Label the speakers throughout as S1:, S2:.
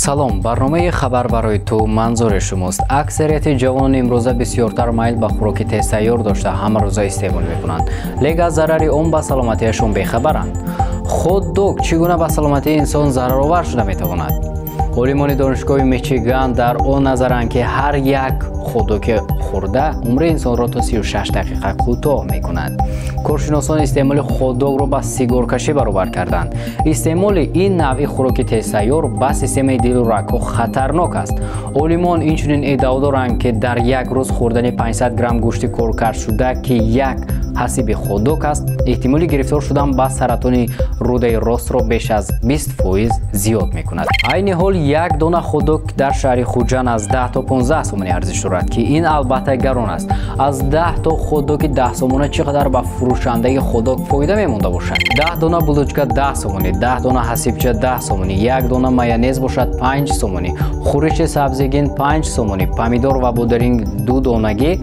S1: Салом, барномаи хабар барои ту манзури шумост. Аксарияти ҷавонони имрӯза бисёртар майл ба хӯроки тезтайёр дошта ҳамарӯза истеъмол мекунанд, лек аз зарари он ба саломатиашон бехабаранд. Хот-дог чӣ гуна ба саломатии инсон зараровар шуда метавонад? Олимони донишгоҳи Мичиган дар он назаранд, ки ҳар як хот-доги хӯрда умри инсонро то 36 дақиқа кӯтоҳ мекунад. Коршиносон истеъмоли хот-догро ба сигоркашӣ баробар карданд. Истеъмоли ин навъи хӯроки тезтайёр ба системаи дилу рагҳо хатарнок аст. Олимон инчунин иддао доранд, ки дар як рӯз хӯрдани 500 грамм гӯшти коркардшуда, ки як ҳасиби хот-дог аст, эҳтимоли гирифтор шудан ба саратони рӯдаи ростро беш аз 20% зиёд мекунад. Айни ҳол як дона хот-дог дар шаҳри Хуҷанд аз 10 то 15 сомонӣ арзиш дорад, ки ин албатта гарон аст. Аз 10 то хот-доги 10 сомона чӣ қадар ба фурӯшандаи хот-дог фоида мемонда бошад? 10 дона булочка 10 сомонӣ, 10 дона ҳасибча 10 сомонӣ, як дона майонез бошад 5 сомонӣ, хӯриши сабзигин 5 сомонӣ, помидор ва бодиринг 2 донагӣ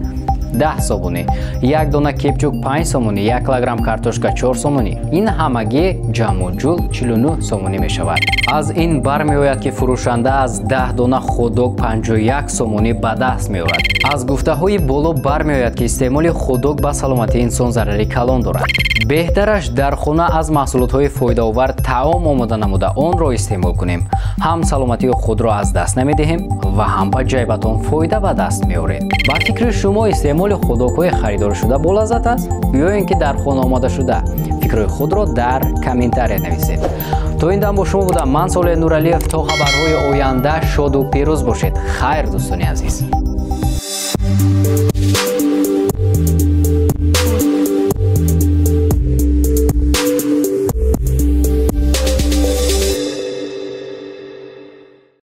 S1: 10 сомонӣ, як дона кетчуп 5 сомонӣ, 1 килограмм картошка 4 сомонӣ. Ин ҳамагӣ ҷамъу ҷул 49 сомонӣ мешавад. Аз ин бармеояд, ки фурӯшанда аз 10 дона хот-дог 51 сомонӣ ба даст меорад. Аз гуфтаҳои боло бармеояд, ки истеъмоли хот-дог ба саломатии инсон зарари калон дорад. Беҳтараш дар хона аз маҳсулотҳои фоидаовар таом омода намуда онро истеъмол кунем. Ҳам саломатии худро аз даст намедиҳем ва ҳам ба ҷайбатон фоида ба даст меоред. Ба фикри шумо истеъмоли хот-догҳои харидоршуда болаззат аст ё ин ки дар хона омода шуда? Фикрҳои худро дар комментария нависед. То ин дам бо шумо будам ман, Солеҳ Нуралиев. То хабарҳои оянда шоду пирӯз бошед. Хайр, дӯстони азиз.